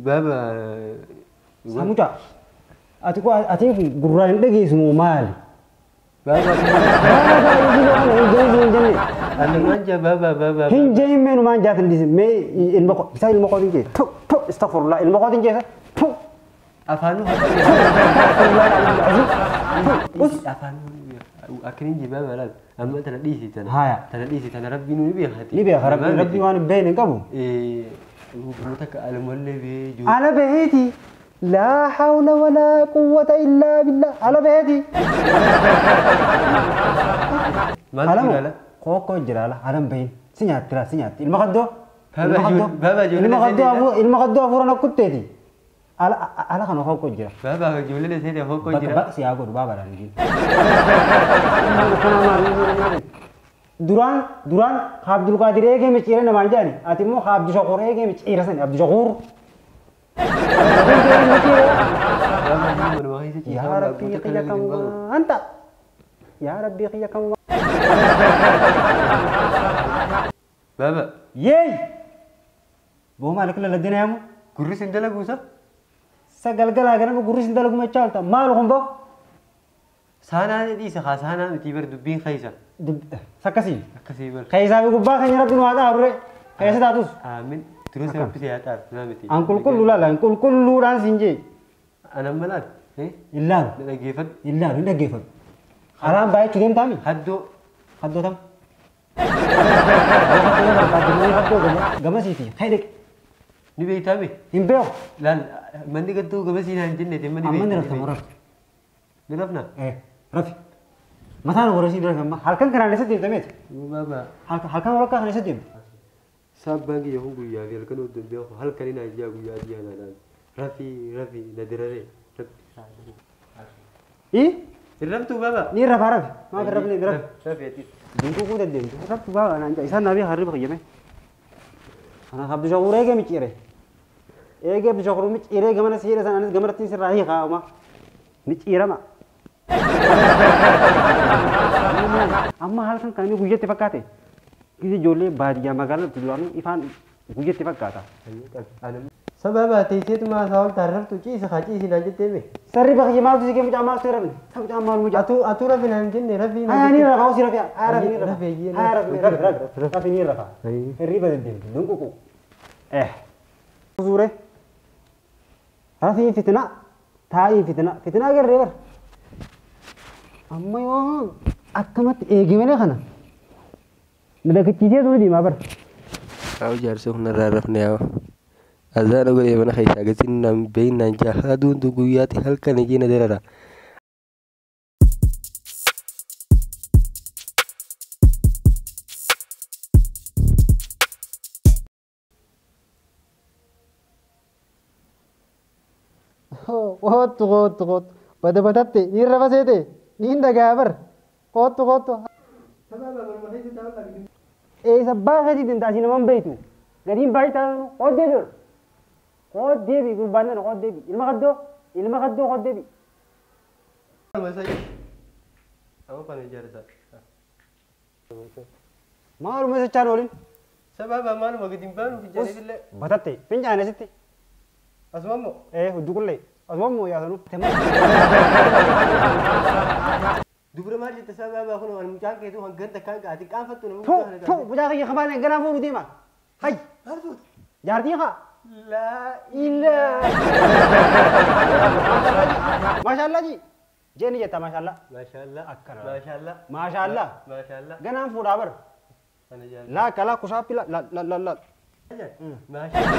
Baaba. Samuca. Ati koo ati gurraan hin dhageessu moo maali? Baaba. Anumaan jaa baaba baaba. Hin jeen mee numaan jaatan dhiisin mee ilma koo isaa ilma kootiin jee tu tu astaghfirullah ilma kootiin jee tu. Afaanuu afaanuu akkaniin jee baaba laal amma tana dhiisi tana. Haya. Tana dhiisi tana rabbiin ni beekati. Ni beeka rabbi rabbi waan hin beekne hin qabu. Takka alamallee bee jiru. Ala baheeti. Laa hawla walaa quwwata illaa billah. Ala baheeti. Maaltu jira ala? Kookoo jira ala. Ala hin bahin. Si nyaatti laa si nyaatti. Ilma qaddoo. Baaba ijoollee Ilma qaddoo hafuura na kutteeti. Ala ala kana kookoo jira. Baaba ijoollee seete kookoo jira. Bakka si haa godhu baaba dhaan jiru. Duraan duraan Abdulqaadir eegee micciira namaan jedhani ati immoo Abdushakuur eegee micciira sani Abdushakuur. Yaa Rabbii kiyya kamumaa anta yaa Rabbii kiyya kamumaa. Baaba. Yeey! Boo maal akka lalladdina yaamu? Gurri sin dalaguusa? Sagalgalaa ganama gurri sin dalagu machaalta maal kun boo? Saanaa dhiisa haa saanaa miti bar dubbiin keessa. Sakkasii. Akkasii bar. Keessaa fi gubbaa keenya rabbi nu haa xaarure. Keessa taatus. Aamin. Turuu si rabbisee haa xaaru naa miti. An qulqulluu laala an qulqulluudhaan siin jee. Anan malaan. Illaalu. Na dhaggeeffadhu. Illaalu hin dhaggeeffadhu. Alaan baay'achuu deemtaami? Haddoo. Haddoo tam. Haddoo gamasiiti. Hayi Ni beektaami? Hin beeku. Laal manni gaddoo gamasii naan jenne manni Amma ni rafta rafta. Ni rafna? Rafi. Mataan warra dura kan halkan kanaan eessa deemtameeti? Baaba. Halkan walakkaa kana eessa deemte? Sabbaan kiyya kun guyyaa fi halkan oduu hin beeku halkan inni ajjaa guyyaa ajjaa naan rafi rafi na diraree rabbi. Ii? Hin raftuu baaba? Ni rafaa rafi. Maaf hin rafne rafi. Rafi ati. Dinquu kuu deddeemtu. Raftu baaba naan jaa isaan naa beekaa harriba kiyyame. Kanaaf Abdushakuur eegee micciire. Eegee Abdushakuur micciiree gamana siidha sana anis gamanatti sirraa hiikaa uma. Micciirama. Amma halkan kan inni guyyatti fakkaate. Gizi ijoollee baadiyyaa magaalaa dhuftu duraanuu ifaan guyyatti fakkaata. Sababa teesseetuma haasaa ol taarraftu ciisa haa ciisi naan jettee mee? Sarri bakki maaltu si kee mucaa maaltu rafne? Sa mucaa maal mucaa? Atuu atuu rafi naan jenne rafi Haa ni rafa osii rafi haa rafi ni rafa. Rafi Haa rafi rafi rafi rafi ni rafa. Hirriba deddeemtu dunququ. Suure. Rafii fitina taa'ii fitina fitina agarree bar. Amma yoo akkamatti eege malee kana na dagachiisee tuu deemaa bar. Haa jaarsa hundarraa rafne yaa. Azaana godhee mana keessaa gatiin naan beeyin naan jaa aduun guyyaatti halkan ijii na darara. Kootu kootu kootu bada batatte ni rafa seete ni hin dhagaa bar kootu kootu. Eessa baafeeti danda'a naman beektu gadiin baay'ee taanu qood deebi qood deebi gurbaan nana qood deebi ilma qaddoo qood deebi. Maaluma isa chaan oolin. Sababa maaluma gadi hin baanu fincaanii illee. Batatte fincaanii asitti. Asuma immoo? Hudduu qullee asuma immoo yaasanu. Dubra maal jette sababa kun waan mucaan keetuu hangan takkaan qaati qaanfattu nama Tu tu mucaa kiyya kabaan ganaa fuudhu deema. Hay. Maal fuutu? Jaartii haa. Laa ilaa. Maashaallah ji. Jeeni jetta maashaallah. Maashaallah. Akkana. Maashaallah. Maashaallah. Maashaallah. Ganaan fuudhaa bar. Kana jaalladha. Laa kalaa kusaappi la la la la. Maashaallah.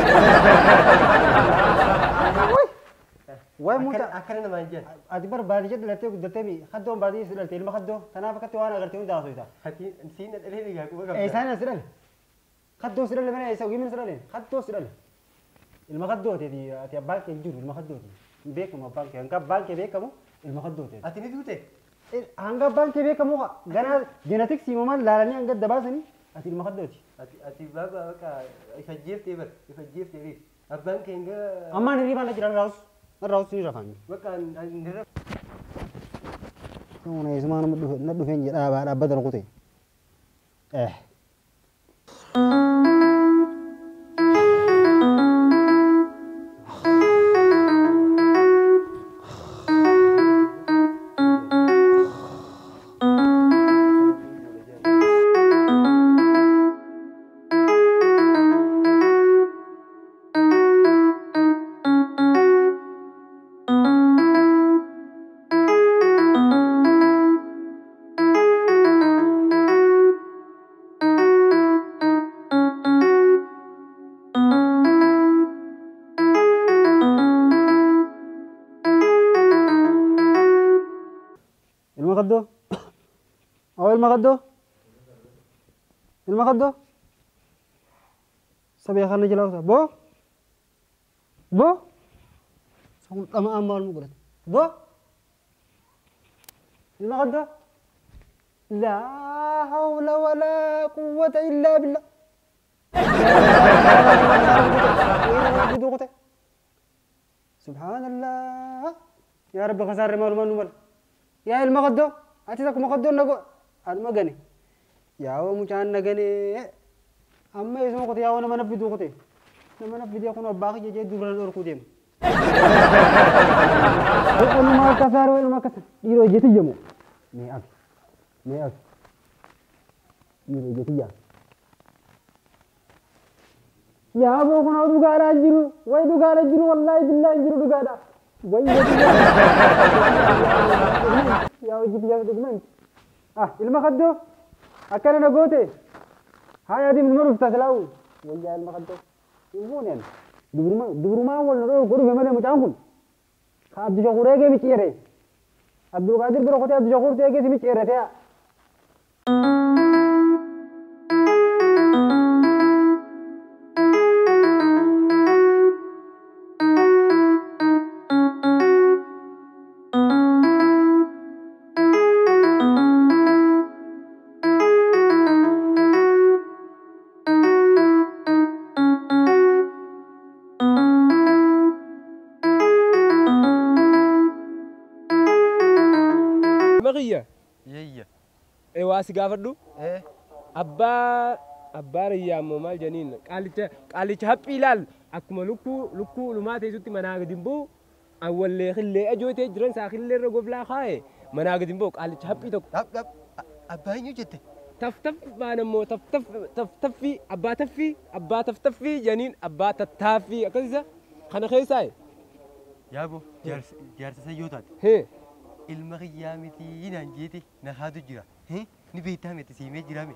Way mucaa. Akkana namaan jedhan. Ati bar baadiyyaa dhalattee guddattee mi haddoon baadiyyaa si dhalte ilma haddoo tanaaf akkatti waan agartee hunda haasofta. Ati siin dhalee dhiigaa quba qabda. Eessaan si dhale? Haddoo si dhale mana eessa wiimin si dhale? Haddoo si dhale. Ilma haddooti ati abbaan kee hin jiru ilma haddooti. Hin beekamu abbaan kee hanga abbaan kee beekamu ilma haddooti. Ati ni duute? Hanga abbaan kee beekamu ganaa jeenatiksii maal laalanii hanga dabaasanii ati ilma haddooti. Ati ati baaba bakka ifa jeeftee bar ifa jeeftee riif abbaan kee hanga. Ammaan hirribaan na jira raawus raawus ni rafaan. Bakka ni raf. Kun eessumaa na dhufeen jedhaa dhaabbata na kute. Ilma kaddoo. Oo ilma kaddoo. Ilma kaddoo. Sabee kana jala usa. Boo. Boo. Sun dhama amma wal mugurate. Boo. Ilma kaddoo. Laa hawla walaa quwwata illaa billah. Subhanallah. Yaa Rabbi khasaarri maaluma nu mala. Yaa ilma kaddoo. Ati takkuma kaddoo na go. Anuma gane. Yaa mucaan na gane. Amma isuma qote yaa nama nafiduu qote. Nama nafidee kun abbaa kiyya jee dubra dhorkuu deema. Ilma kasaaroo ilma kasaar. Dhiiroo ijjeeti jedhamu. Mee afi. Mee afi. Dhiiroo ijjeeti yaa. Yaa boo kun dhugaadhaa jiru. Wayi dhugaadhaa jiru wallaahi billaahi jiru dhugaadhaa. Wayi yaa hojii biyyaa dhugumaan. Ah ilma kaddoo akkana na goote. Haa yaadii ilma dhufta silaa'u. Wayyaa ilma kaddoo. Hin fuuneen. Dubrummaan wal na godhufe malee mucaan kun. Ka Abdii Shakuur eegee micciire. Abdulqaadir bira kotee Abdii Shakuur eegee si micciire ta'aa. Maqiyya. Yayya. Waa si gaafadhu. Abbaa rayyaa immoo maal janiin qaalicha haphii ilaal akkuma lukkuu ulumaa teessutti manaa gadi hin bu'u awwallee qillee ajootee jiran isaa qillee irra goblaa kaa'e manaa gadi hin bu'u qaalicha haphii tokko. Dhab dhab abbaa eenyu jette? Taftaf maan ammoo taftaf taftaffii abbaa taffii abbaa taftaffii janiin abbaa tattaaffii akkasisa kana keessaa. Yaaboo jaarsa sayyoo taate. Ilma kiyyaa miti naan jeete na haatu jira. Ni beektaa miti siimee jira mi.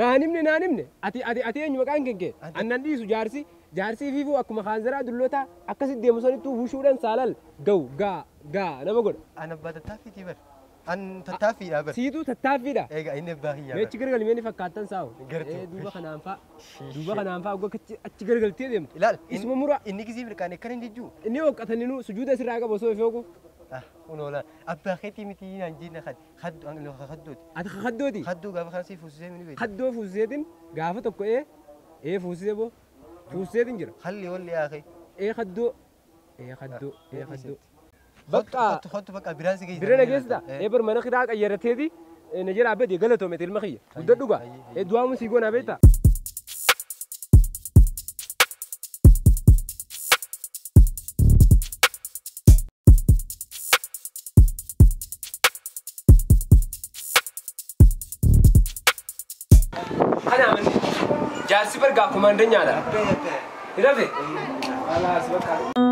Naan himne ati eenyu maqaan kenkee annan dhiisu jaarsi fiifuu akkuma kaanzaraa dulloota akkasitti deemu sanittuu hushuudhaan saalal ga'u gaa gaa nama godha. An abbaa tattaaffiitii bar. An tattaaffiidha bar. Siituu tattaaffiidha. Egaa inni abbaa kiyyaa bar. Meechi gargalmee ni fakkaattan saa'u. Gartuu. Duuba kanaan fa'a. Duuba kanaan fa'a akka achi gargaltee deemtu. Ilaal. Isuma mura. Inni gisii mirqaan akkana hin jijjuu. Inni hooqqatanii sujuuda sirraa qabu osoo ifeeku. Kun oola abbaa keetii miti naan jenne kaddooti. Ati kaddooti. Kaddoo gaafa kana si fuusisee mini beekta. Kaddoo fuusiseetiin gaafa tokko fuusisee boo fuusiseetiin jira. Halli walli yaaqee. Kaddoo kaddoo kaddoo. Bakka. Kottu bakka biraan si geessita. Bira na geessita. Bar mana kiraa qayyarateeti na jala abbatee galatoomete ilma kiyya. Guddadhu gaa. Du'aamu sii goonaa beektaa. Jaarsi bargaa kumaandan nyaata. Hirafe? Alaas bakka.